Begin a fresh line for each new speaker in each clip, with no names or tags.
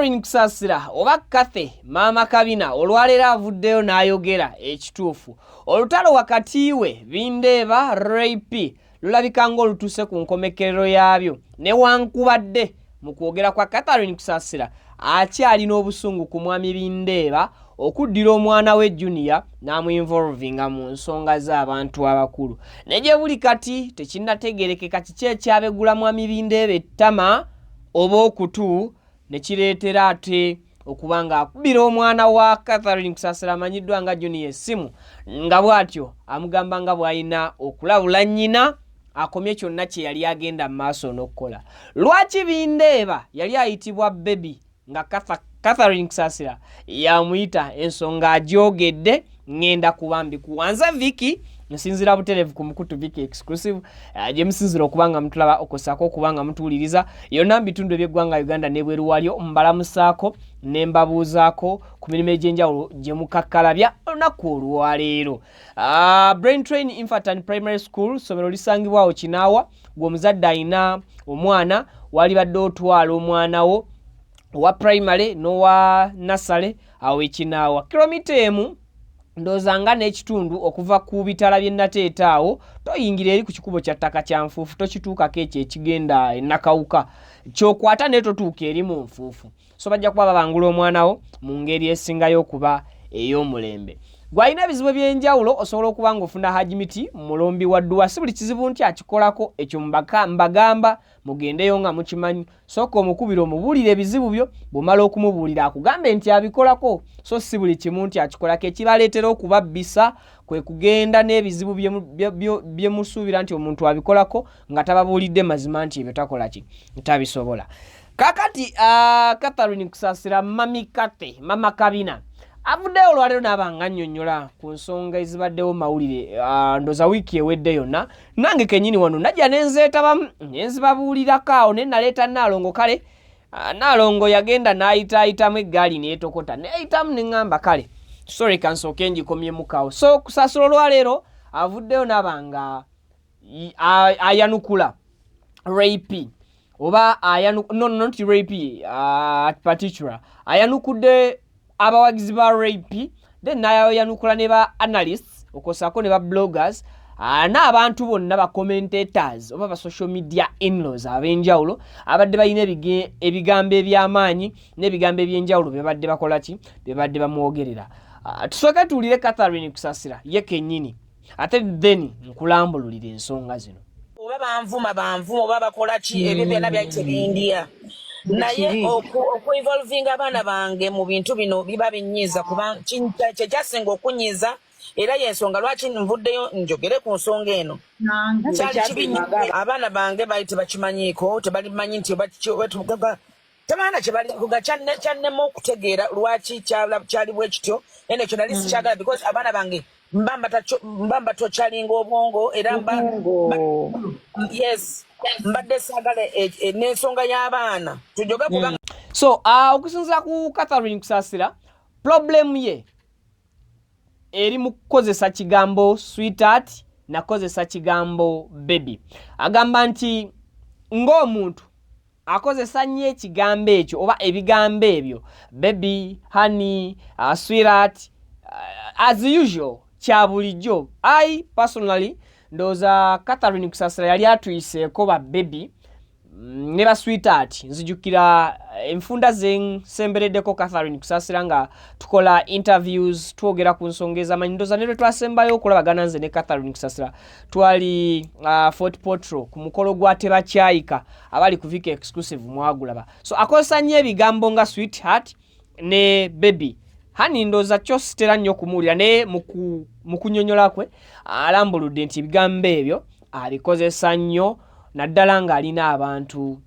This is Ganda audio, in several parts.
Catherine Kusasira oba Kathe Maama Kabina olwaleero avuddeyo n'ayogera ekituufu. Olutalo wakati we Bindeeba Ray P lulabika ng'olutuuse ku nkomekkerero yaabyo newankubadde mu kwogera kwa Catherine Kusasira akyalina obusungu ku mwami Bindeeba okuddira omwana we Junior n'amuinvolvinga mu nsonga z'abantu abakulu. Ne gye buli kati tekinnategeerekeka kiki ekyabegula mwami Bindeeba ettama oba okutu ne kireetera ate okuba ng'akubira omwana wa Catherine Kusasira amanyiddwa nga Junior essimu nga bw'atyo amugamba nga bw'alina okulabula nnyina akomye kyonna kye yali agenda mu maaso n'okukola. Lwaki Bindeeba yali ayitibwa Baby nga Catherine Kusasira yamuyita ensonga agyogedde ŋŋenda kuba mbikuwa. Nze Vicky nsinzira butereevu ku mukutu Vicky Exclusive gye musinzira okuba nga mutulaba okosaako okuba nga mutuwuliriza yonna mu bitundu eby'eggwanga Uganda n'ebweru waalyo. Mbalamusaako ne mbabuuzaako ku mirimu egy'enjawulo gye mukakkalabya olunaku olwaleero. Brain Train Infant and Primary School ssomero lisangibwa awo Kinaawa. Gwe omuzadde alina omwana walibadde otwala omwana wo owa primary n'owa nasale awo ekinaawa kilomita emu ndowooza nga n'ekitundu okuva ku bitala by'e Nateete awo toyingira eri ku kikubo kya ttaka kya nfuufu tokituukako ekyo ekigenda e Nakawuka ky'okwata naye totuuka eri mu nfuufu so bajja kuba babangula omwana wo mu ngeri esingayo okuba ey'omulembe. Gwe alina ebizibu eby'enjawulo osobola okuba ng'ofuna Hajji Miti mulombi wa dduwa si buli kizibu nti akikolako ekyo mbagamba mugendeyo nga mukimanyi. Sooka omukubire omubuulire ebizibu byo, bw'omala okumubuulira akugambe nti abikolako so si buli kimu nti akikolako. Ekibaleetera okubabbisa kwe kugenda n'ebizibu bye musuubira nti omuntu abikolako nga tababuulidde mazima nti ebyo takola ki tabisobola. Kakati Catherine Kusasira Mami Kathe Mama Kabina avuddeyo olwaleero n'aba nga annyonnyola ku nsonga ezibaddewo mawulire ndoza wiiki ewedde yonna nange kennyini wano najja ne nzeetabamu ne nzibabuulirako awo ne naleeta Nnaalongo kale Nnaalongo yagenda n'ayitaayitamu eggaali n'etokota neyitamu ne ŋŋamba kale sorry kansooke ngikomyemuko awo. So Kusasira olwaleero avuddeyo n'aba nga ayanukula Ray P oba no, not Ray P particular ayanukudde abawagizi ba Ray P then n'ayanukula ne ba analysts okosaako ne ba bloggers n'abantu bonna ba commentators oba ba social media in-laws ab'enjawulo abadde balina ebigambo eby'amaanyi n'ebigambo eby'enjawulo bye babadde bakola ki bye babadde bamwogerera. Tusooke tuwulire Catherine Kusasira ye kennyini ate then nkulambululira ensonga zino.
Oba banvuma banvuma oba bakola ki ebyo byonna byali tebindya naye okuinvolvinga abaana bange mu bintu bino biba binyiiza kuba kyekyasinga okunyiiza era yensonga lwaki nvuddeyo njogere ku nsonga eno. Kyali kibi nnyo abaana bange baali tebakimanyiiko tebalimanyi nti tebalina kyebalikuga kyannema okutegeera lwaki kyali bwe kityo eno ekyo nali sikyagala because abaana bange mba mbatokyalinga obwongo era mba yes mbadde saagala n'ensonga y'abaana tujoge kubanga
So okusinziira ku Catherine Kusasira problem ye eri mu kukozesa kigambo sweetheart nakozesa kigambo baby. Agamba nti ng'omuntu akozesa nnyo ekigambo ekyo oba ebigambo ebyo baby, honey, sweetheart as usual kya bulijjo. I personally ndowooza Catherine Kusasira yali atuyiseeko ba baby ne ba sweetheart. Nzijukira enfunda ze nsembereddeko Catherine Kusasira nga tukola interviews twogera ku nsonga ez'amanyi. Ndowooza ne lwe twasembayo okulabagana nze ne Catherine Kusasira twali Fort Portal ku mukolo gwa Tebakyayika abali ku Vicky Exclusive mwagulaba. So akozesa nnyo ebigambo nga sweetheart ne baby. Honey ndowooza kyo sitera nnyo okumuwulira naye mu kunnyonnyola kwe alambuludde nti ebigambo ebyo abikozesa nnyo naddala ng'alina abantu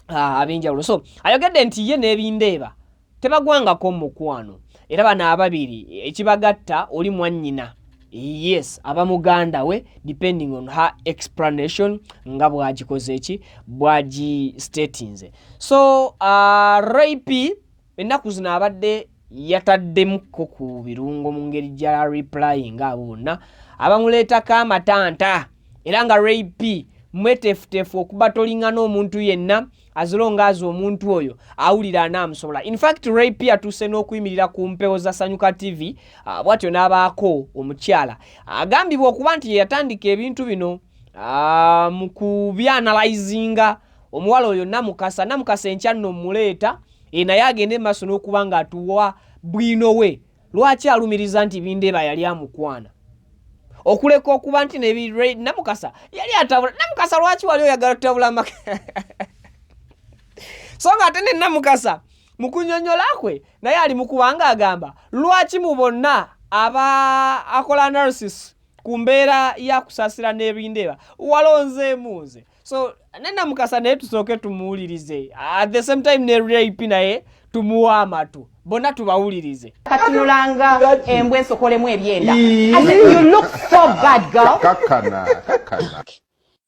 ab'enjawulo. So ayogedde nti ye n'ebindeeba tebagwangako mukwano era bano ababiri ekibagatta oli mwannyina yes aba muganda we depending on her explanation nga bw'agikoze eki bw'agistatinze. So Ray P ennaku zino abadde yataddemuko ku birungo mu ngeri gya replying abo bonna abamuleetako amatanta era nga Ray P mweteefuteefu okubatolinga n'omuntu yenna As long as omuntu oyo awulira anaamusobola. In fact, Ray P atuuse n'okuyimirira ku mpewo za Sanyuka TV, bwatyo n'abaako omukyala agambibwa okuba nti ye yatandika ebintu bino mu kubyanalizinga. Omuwala oyo Namukasa, Namukasa enkya nno mmuleeta, naye agende mu maaso n'okuba ng'atuwa bwino we lwaki alumiriza nti Bindeeba yali amukwana, okuleka okuba nti Namukasa yali atabula. Namukasa, lwaki wali oyagala tutabula amaka? So nga ate ne Namukasa mu kunnyonnyola kwe naye ali mu kubanga agamba lwaki mu bonna aba akola analysis ku mbeera ya Kusaasira n'Ebindeeba walonzeemu nze. So ne Namukasa naye tusooke tumuwulirize, at the same time ne Rap naye tumuwa amatu, bonna tubawulirize.
Katunulanga embwa ensokolemu ebyenda. You look so bad, girl.
Kakana, kakana.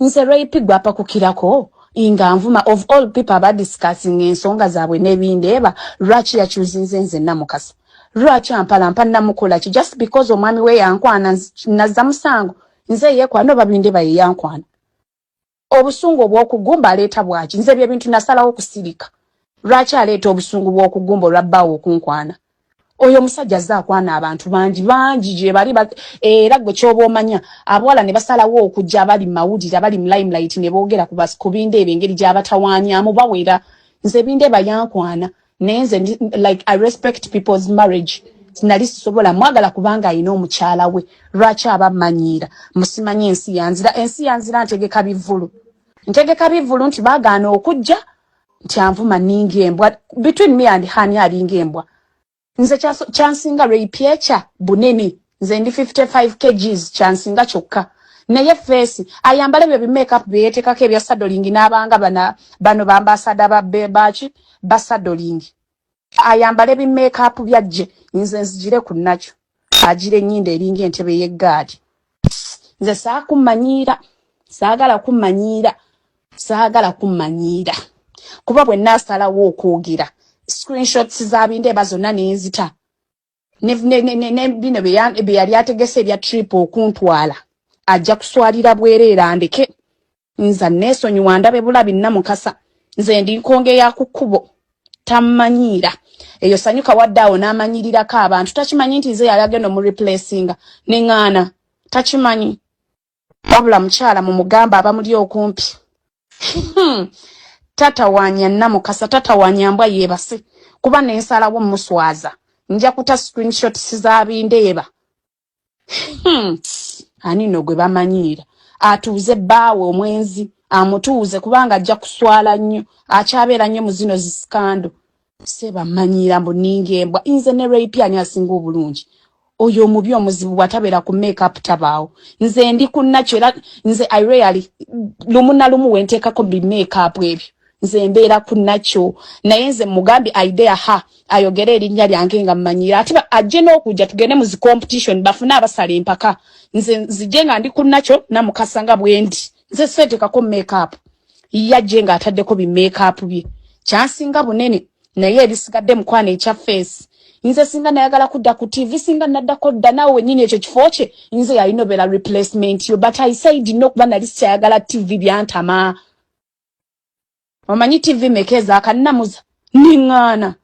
Nze Rape gwapakukirako nga nvuma. Of all people abadiscussing ensonga zaabwe n'Ebindeeba, lwaki yakyuzinze nze Namukasa? Lwaki ampalampa? Namukola ki? Just because omwami we yankwana, nazza musango? Nze yeekwana oba Bindeeba ye yankwana? Obusungu obw'okugumba aleeta bwaki? Nze bye bintu nasalawo okusirika. Lwaki aleeta obusungu bw'okugumba olwa bbaawe okunkwana? Oyo omusajja azze akwana abantu bangi bangi gye bali, era gwe kyoba omanya abawala ne basalawo okujja abali mu mawulire, abali mu limelight, ne boogera ku Bindeeba engeri gy'abatawaanyamu bawera. Nze Bindeeba yankwana, naye nze like, I respect people's marriage. Nali sisobola mwagala kubanga alina omukyala we. Lwaki aba mmanyiira? Musimanyi ensi yanzira, ensi yanzira. Ntegeka bivvulu, ntegeka bivvulu nti baagaana okujja nti anvuma ninga embwa. Between me and hani alinga embwa. Nze kyansinga Rape bunene, nze ndi 55 kgs, kyansinga kyokka. Naye face ayambala ebyo bimakeup byeyetekako ebya sadoling n'abanga bana bano bambasada baki basadoling, ayambale bimakeup byajje, nze nzigire ku nakyo agira ennyindo eringa entebe y'eggaali. Nze saakummanyiira, saagala kummanyiira, saagala kummanyiira, kuba bwe naasalawo okwogera screenshots za Bindeeba zonna nenzita ne bino bye yali ategese ebya trip okuntwala, ajja kuswalira bwereere. Andeke nza neesonyiwa, ndabe bulabi. Namukasa nze ndi nkonge ya ku kkubo, tammanyiira eyo. Sanyuka wadde awo n'amanyirirako abantu, takimanyi nti nze yali agenda omureplacinga neŋŋaana, takimanyi. Wabula mukyala mumugamba abamuli okumpi, tatawaanya Namukasa, tatawaanya mbwa yeebase, kuba nensalawo muswaza. Nja kuta screenshots za Bindeeba. Ani no gwe bamanyiira atuuze bbaawe omwenzi amutuuze, kubanga ajja kuswala nnyo, akyabeera nnyo mu zino zi scandal. Sebamanyiira mbu ninga embwa. Nze ne Rape ani asinga obulungi? Oyo omubi omuzibu bw'atabeera ku makeup tabaawo. Nze ndi ku nakyo, era nze I rarely, lumu na lumu wenteekako bi makeup ebyo, nze mbeera ku nakyo. Naye nze mugambye idea ha ayogere erinnya lyange nga mmanyira, ate ajje n'okujja tugende mu zi competition bafune abasala empaka. Nze nzije nga ndi ku nakyo, Namukasa nga bwe ndi. Nze seetekako makeup, yajje ng'ataddeko bi makeup bye, kyansinga bunene. Naye ebisigadde mukwano ekya face, nze singa nayagala kudda ku TV, singa naddako dda. Naawe wennyini ekyo kifo kye nze yalina obeera replacement yo, but I said no, kuba nali sikyayagala TV, byantama. Omanyi TV meka ezaakannamuza niŋŋaana?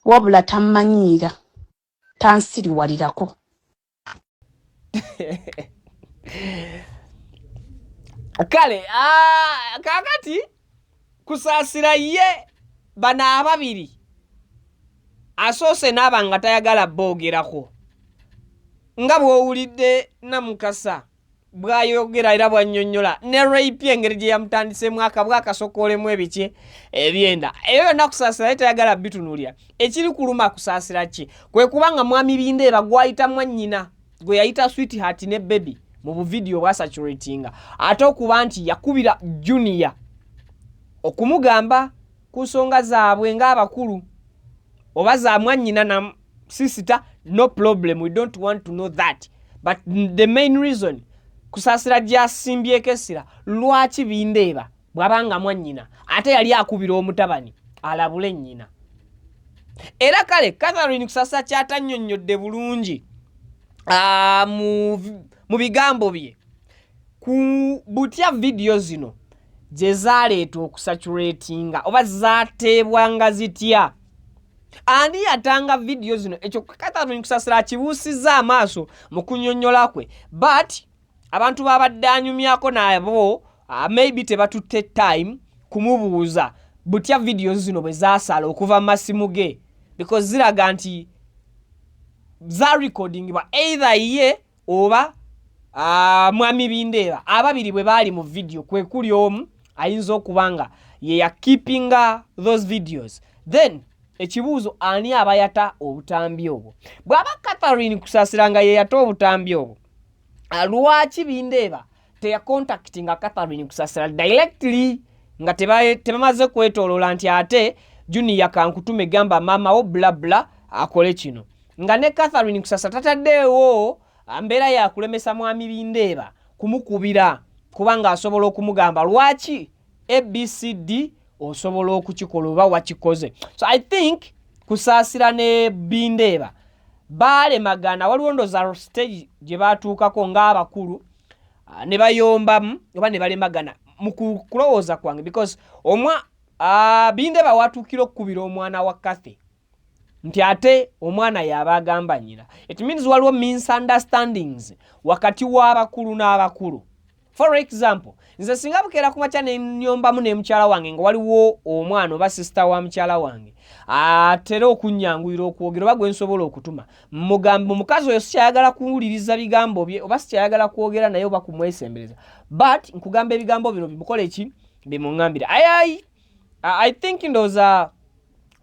Wabula tammanyiira, tansiriwalirako.
Kale kakati Kusaasira ye bano ababiri asoose n'aba nga tayagala boogerako, nga bw'owulidde Namukasa bw'ayogera era bw'annyonnyola ne Rape engeri gye yamutandiseemu akabwa akasokoolemu ebiki ebyenda eyo yonna. Kusaasira ye tayagala bitunuulira. Ekiri kuluma Kusaasira ki? Kwe kuba nga mwami Bindeeba gw'ayita mwannyina, gwe yayita sweetheart ne baby mu buvidiyo bwasaturatinga, ate okuba nti yakubira Junior okumugamba ku nsonga zaabwe ng'abakulu oba za mwannyina na sister. No problem, we don't want to know that, but the main reason Kusaasira gy'asimbyeko essira, lwaki Bindeeba bw'aba nga mwannyina ate yali akubira omutabani alabule nnyina? Era kale Catherine Kusaasira kyatannyonnyodde bulungi mu bigambo bye ku butya vidiyo zino. gye zaaleeta okusaturatinga oba zaateebwanga zitya? Ani yatanga vidiyo zino? Ekyo Catherine Kusasira akibuusizza amaaso mu kunnyonnyola kwe, but abantu babadde anyumyako nabo maybe tebatutte time kumubuuza butya vidiyo zino bwe zaasala okuva mu masimu ge, because ziraga nti zarecordingibwa either ye oba mwami Bindeeba. Ababiri bwe baali mu vidiyo, kwe kuli omu ayinza okuba nga ye yakeepinga those videos. Then ekibuuzo, ani aba yata obutambi obwo? Bw'aba Catherine Kusasira nga ye yata obutambi obwo, lwaki Bindeeba teyacontactinga Catherine Kusasira directly nga tebamaze kwetooloola nti ate Junior kankutume gamba maama wo bla bla akole kino, nga ne Catherine Kusasira tataddeewo mbeera yakulemesa mwami Bindeeba kumukubira, kubanga asobola okumugamba lwaki ABCD osobola okukikola oba wakikoze? So I think Kusaasira ne Bindeeba baalemagana. Waliwo ndoza stage gye batuukako ng'abakulu ne bayombamu oba ne balemagana mu kulowooza kwange, because omwa Bindeeba watuukira okukubira omwana wa Kathy nti ate omwana yaba agamba nnyina, it means waliwo misunderstandings wakati w'abakulu n'abakulu. For example, nze singa bukeera ku makya nenyombamu ne mukyala wange nga waliwo omwana oba sister wa mukyala wange atera okunyanguyira okwogera oba gwe nsobola okutuma, mugamba omukazi oyo sikyayagala kuwuliriza bigambo bye oba sikyayagala kwogera naye oba kumwesembereza, but nkugamba ebigambo bino bimukole ki, bimuŋŋambire. I think ndowooza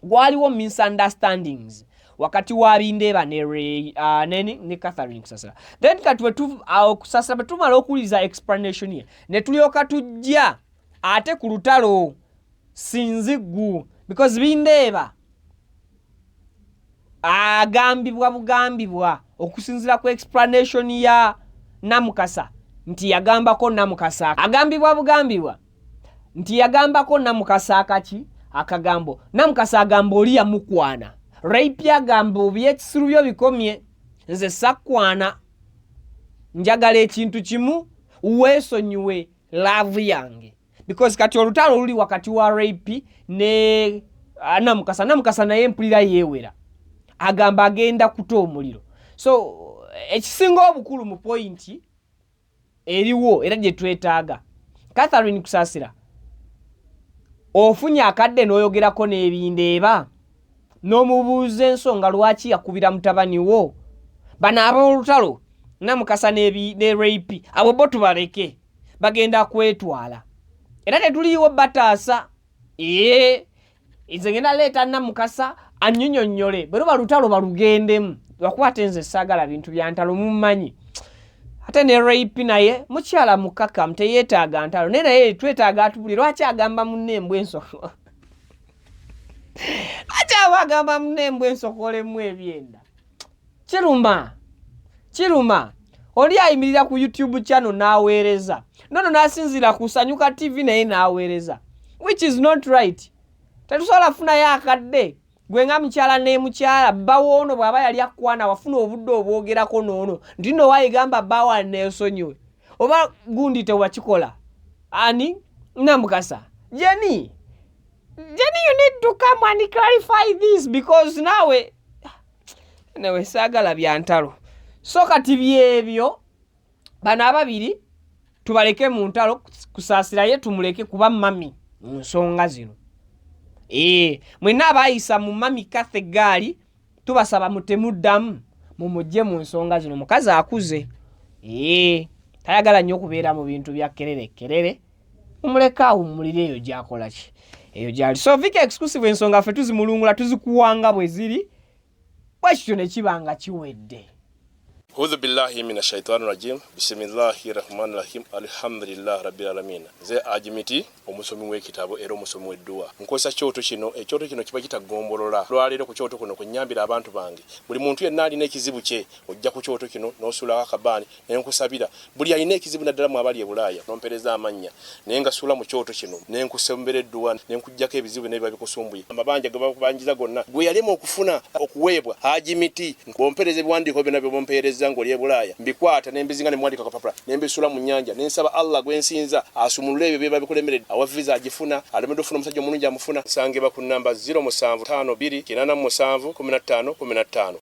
waliwo misunderstandings wakati wa Bindeeba ne Ray, neni ne Catherine Kusasira. Then kati Kusasira bwe tumala okuwuliriza explanation ye, ne tulyoka tujja ate ku lutalo sinziggu, because Bindeeba agambibwa bugambibwa okusinziira ku explanation ya Namukasa nti yagambako Namukasa, agambibwa bugambibwa nti yagambako Namukasa akaki akagambo. Namukasa agamba oli yamukwana. Rape agamba obyekisiru byo bikomye, nze sakkwana, njagala ekintu kimu, weesonyiwe love yange, because kati olutalo luli wakati wa Rape ne Namukasa. Namukasa naye mpulira yeewera, agamba agenda kuta omuliro. So ekisinga obukulu mu point eriwo era gye twetaaga, Catherine Kusasira ofunye akadde n'oyogerako n'Ebindeeba n'omubuuza ensonga lwaki yakubira mutabani wo. Bano ab'olutalo Namukasa ne Rape, abo bo tubaleke, bagenda kwetwala era tetuliiwo bataasa. Ee, nze ngenda leeta Namukasa annyonyonnyole. Bwe luba lutalo balugendemu, lwakuba ate nze saagala bintu bya ntalo, mummanyi. Ate ne Rape naye mukyala mukakamu, teyeetaaga ntalo, naye twetaaga atubuli lwaki agamba munne embwa ensoko, lwaki aba agamba munne embwa ensokolemu ebyenda. Kiruma, kiruma. Oli ayimirira ku YouTube channel n'aweereza nono, n'asinziira ku Sanyuka TV naye n'aweereza, which is not right. Tetusobola funayo akadde gwe nga mukyala ne mukyala bba woono bw'aba yali akkwana, wafuna obudde obwogerako noono nti nno waayigamba bba neesonyiwe oba gundi tewakikola? Ani Namukasa? Jenny, Jenny, you need to come and clarify this, because naawe newe saagala bya ntalo. So kati byebyo, bano ababiri tubaleke mu ntalo. Kusaasira ye tumuleke kuba mami mu nsonga zino. Ee, mwenna abaayisa mu mami Kathe gaali, tubasaba mutemuddamu mumugye mu nsonga zino. Mukazi akuze, ee, tayagala nnyo okubeera mu bintu bya kerere kerere, mumuleke awummulire eyo gyakola ki, eyo gyali. So Vika Exclusive, ensonga ffe tuzimulungula, tuzikuwanga bwe ziri, bwe kityo ne kiba nga kiwedde.
Audhu billahi mina shaitani rajim, bisimillahi rahmani rahim, alhamdulillah rabbil alamin. Nze Ajimiti, omusomi w'ekitabo era omusomi w'edduwa. Nkozesa kyoto kino. Ekyoto kino kiba kitagombolola. Lwaleero ku kyoto kuno kwenyambira abantu bange. Buli muntu yenna alina ekizibu kye, ojja ku kyoto kino n'osuulako akabaani nenkusabira. Buli alina ekizibu, naddala mu abali e Bulaaya, nompereza amannya naye nga suula mu kyoto kino nenkusembera edduwa nenkuggyako ebizibu byonna ebiba bikusumbuye, amabanja ge bakubanjiza gonna gwe yalema okufuna okuweebwa. Haji Miti, bw'ompeereza ebiwandiiko byonna by'obompeereza. bikulemesezza ng'oli e Bulaaya, mbikwata ne mbizinga ne mbiwandiika ku kapapula ne mbisuula mu nnyanja ne nsaba Allah gwe nsinza asumulule ebyo biba bikulemeredde. Awa viza agifuna, alemeddwa okufuna omusajja omulungi amufuna. Nsangibwa ku nnamba 0752 87 15 15.